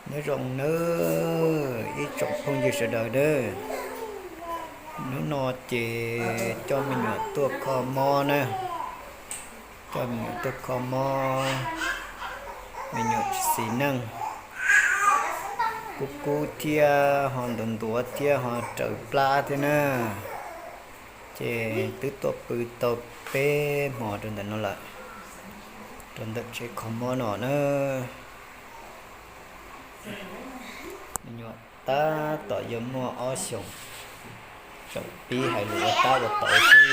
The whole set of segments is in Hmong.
Nyob zoo nawb ib tsoom phooj ywg sawv daws nawb. Hnub no ces coj me nyuam tuaj kho mob na, coj me nyuam tuaj kho mob, me nyuam tsis xis neej, kub kub thiab ho ntuav ntuav thiab ho raws plab thiab na. Ces twb tuaj pw tau peb hmo rau ntawm no lawm, rau ntawm tsev kho mob no na. Me nyuam tab tom yuav muaj ob xyoos, tseem pib hais lus ua tab ua tauv xwb.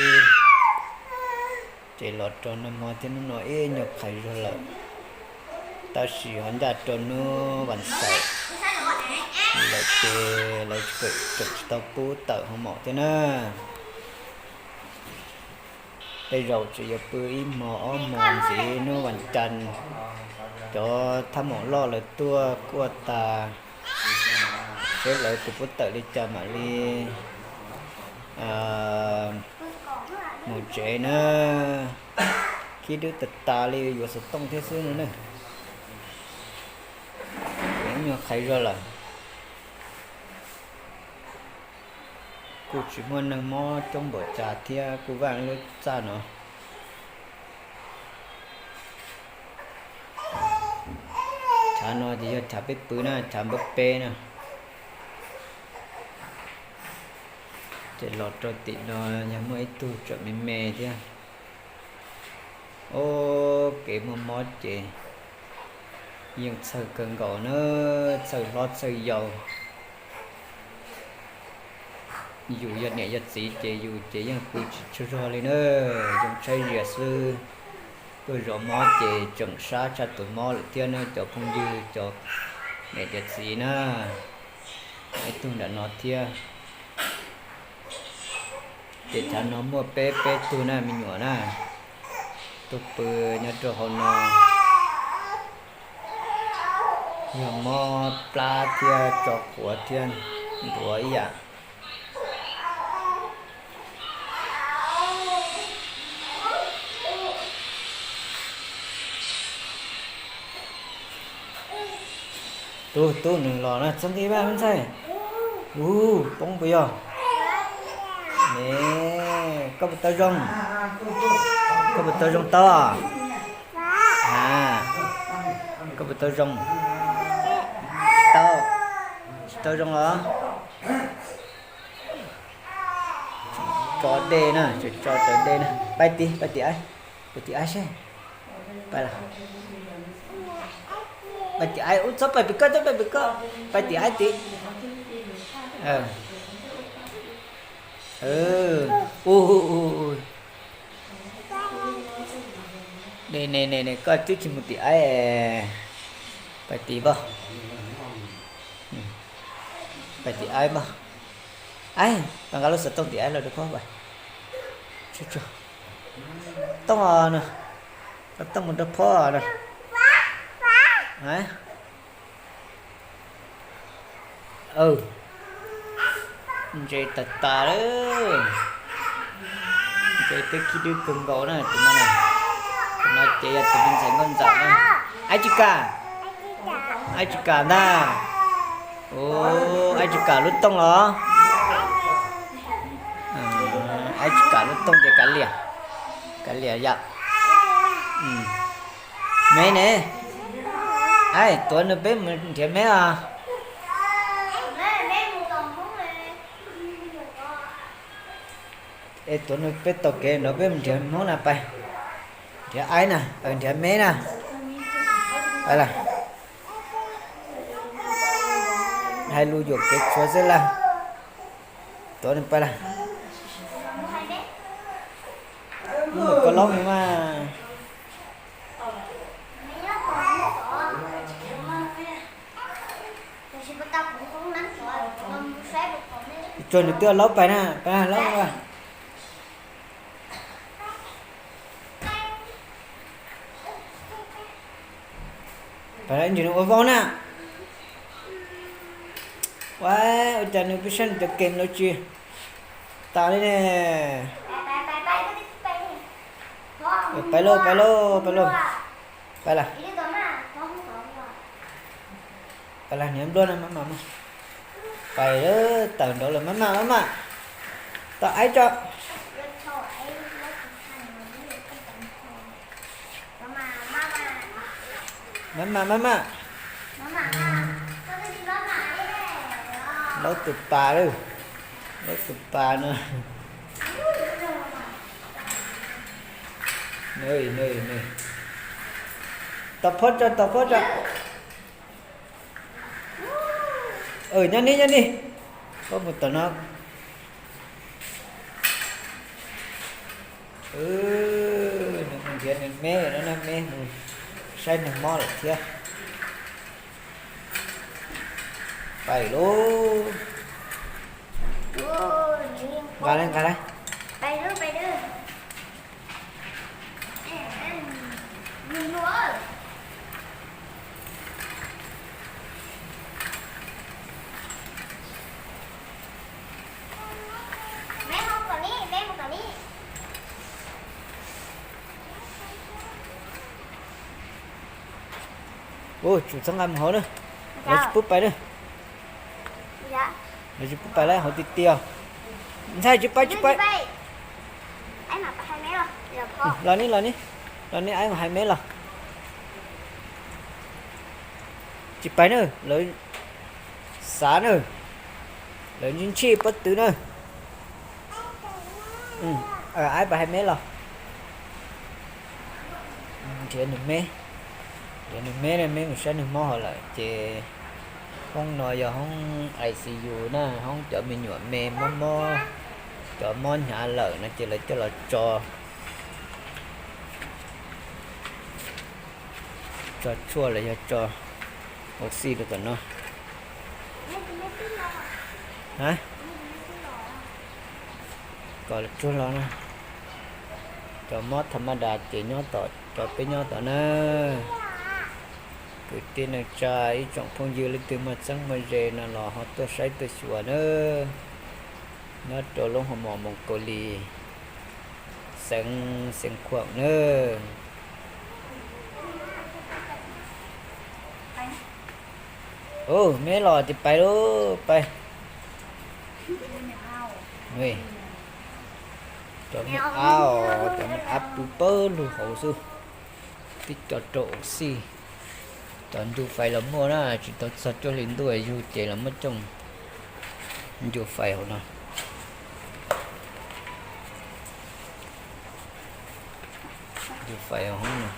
Ces los rau nag hmo thiab hnub no ib nyuag qhais zog lawm, tab sis ho ncaj rau hnub vas xaum lawm ces lawv tseem tsis tau pub tawm hoo maum thiab na. Tej zaum tseem yuav pw ib hmo ob hmo ntxiv, hnub vas cas cov thab maum loj lawv tuaj kuaj tas, seb lawv tus pub tawm li cas mam li mus tsev na. Khib dwb tas tas li, yuav xov tooj thiab xwb no ne. Ib nyuag qhais zog lawm. Kuj tsis muaj neeg mob coob npaum cas thiab, kuj vaj lub txaj no. Chav no ces yog chav peb pw na, chav npawb peb na. Ces los rau tim no yog muaj ib tug tseem me me thiab. Ub, kev muaj mob ces yeej txhawj kawg nkaus na, txhawj hlob txhawj yau. Yus yog niam yog txiv ces yus ces yeej pw tsis tsaug zog li na, zoo tshaib zias xwb. Tuaj zov mob ces tseem sab tshaj tus mob lawm thiab na cov phooj ywg, cov niam cov txiv na. Ib tug nram no thiab. Ces chav no muaj peb peb tug na me nyuam na, tuaj pw nyob rau hauv no. Yog mob plab thiab tso quav thiab ntuav ib yam. Tub tub nws los na, txhob nqi vaj me ntxhais. Ub, poob puas yog? Ne, koj puas tau zoo? Koj puas tau zoo tau? A, koj puas tau zoo? Tsis tau, tsis tau zoo los? Tso dej na, tso tso dej na. Pais tim, pais tim aib, pais tim aib seb. Pais, pais tim aib, ub, txhob pais pem koj, txhob pais pem koj, pais tim aib tim. Ub, ub, ub. Ne ne ne, koj twb tsis mus tim aib, pais tim npog, pais tim aib npog. Aib, koj nqa lub xov tooj tim aib los rau phob pais. Tooj os no, xov tooj mus rau phob no. Ntse tas tas lawm. Ntse twb khib dwb kawg nkaus na tus no na. Tus no ces yog tus me ntxhais nkauj ntxawm na. Aib tsis kam, aib tsis kam ntag. Aib tsis kam lub tooj los? Aib tsis kam lub tooj ces kav liam, kav liam yom. Meb ne, aib, tuav nws peb mus nrhiav meb os. Es tuav nws peb taug kev nrog peb mus nrhiav hmoob na, pais nrhiav aib na, nrhiav meb na. Pais lawm. Hais lus yuam kev tshuav xwb lawm. Tuav nws pais lawm. Koj loob mas. Tsuag nws twb laub pais na, pais laub. Pais ntsis nws ua voj na. Ua, ua cas nws pib saib nws cov game lawm tsis tas li ne. Pais lauj, pais lauj, pais lauj. Pais lawm. Pais lag niam npluag no maj mam mus. Pais lawm, tawm nraud lawm maj mam maj mam. Tau aib tso. Maj mam maj mam. Laub tus pas lawm. Laub tus pas no. Tau phob tso, tau phob tso. Nyob ni, nyob ni. Koj mus tom no. Nws mus nrhiav nws me no na, me mus saib nws mob lawm thiab. Pais lauj. Nqa le, nqa le. Ua, tsum txhob nqa mus hauv na. Lawv tsis pub pais na. Lawv tsis pub pais lawm, hauv tiag tiag. Ntxhais tsis pais, tsis pais. Los ni, los ni. Los ni, aib mas hais me los. Tsis pais na, lawv xav na. Lawv ntshij ntshij pob tw na. Aib pais hais me los. Nrhiav nws me, nrhiav nws me, me mus saib nws mob hauv lawm ces hoob no yog hoob I C U na, hoob cov me nyuam me mob mob, cov mob hnyav lawm no ces lawv coj los tso, tso tshuaj los yog tso oxy rau tom no. Kom tsuag los na. Cov mob tham ma das ces nyob tom, cov peb nyob tom na. Kwv tij neej tsa ib tsoom phooj ywg leej twg muaj txheeb muaj ze no los ho tuaj saib tuaj xyuas na. Nyob rau lub hoo mos Moos Kaus Lis, xeev Xeev Khuam na. Ub, me los ces pais lauj, pais. Cov me ab, cov me ab pw pawg lug hauv xwb. Tib co rau ua xij. Cov ncu fais los muaj na, tsis tau txog cuaj hli ntuj yug ces los muaj coob ncu fais hauv no. Ncu fais hauv no.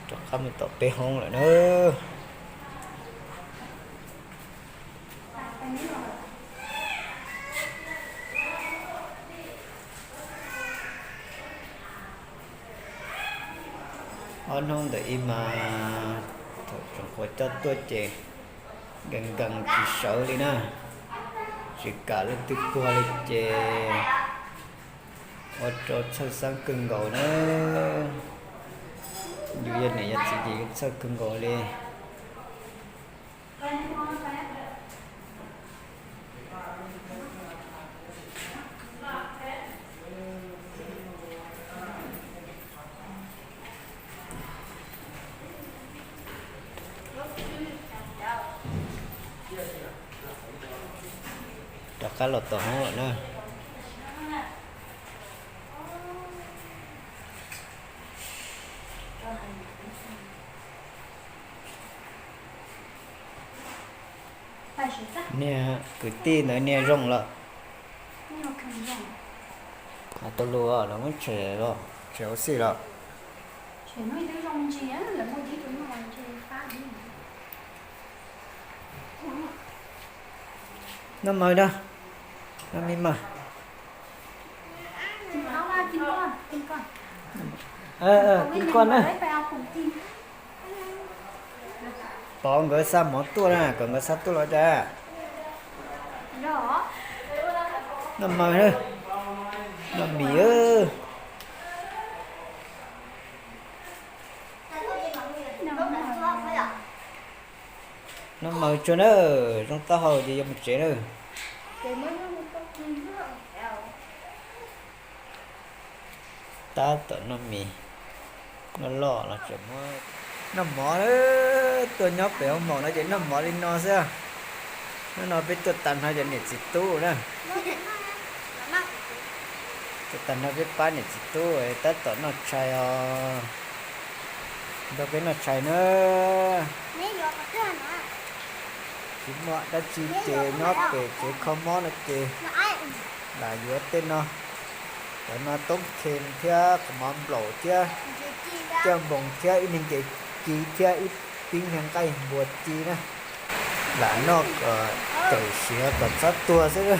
Rov qab mus tom peb hoob lawm na. Ob hnub ntawm ib mas thaum tsoom qhuav coj tuaj ces nkees nkees tsis sawv li na, tsis kam leej twg puag li ces ua rau txhawj xeeb kawg nkaus na. Yus yog niam yog txiv ces yus txhawj kawg nkaus li. Rov qab los tom hoob lawm na. Niag kwv tij ntawd niag zoo lawm. Hais tau lus los muab tshem, tshem ua xij los. Noj mov da, noj me mas. Kim Koj na. Pov nkawd xa mov tuaj na, kom nkawd xa tuaj los cas. Noj mas, noj mis. Noj mov tsuag na, zoo taub hau ces yuav mus tsev na. Tab tom noj mis, noj loj los tseem muab noj mov na. Tuaj nyob pem hoob mos no ces noj mov li no xwb. Hnub no peb tuaj tag hmo cov niam txiv tub na. Tuaj tag hmo peb pab niam txiv tub tab tom noj tshais os. Nrog peb noj tshais na. Tsis muaj dab tsi ces nyob pem tsev kho mob no ces lam yuav tej no. Cov no toob khees thiab qhov mov nplaum thiab caj npoos thiab ib niag nce ci thiab ib pib niag nqaij npua ci na. Lam noj kom cawm siav kom txhob tuag xwb.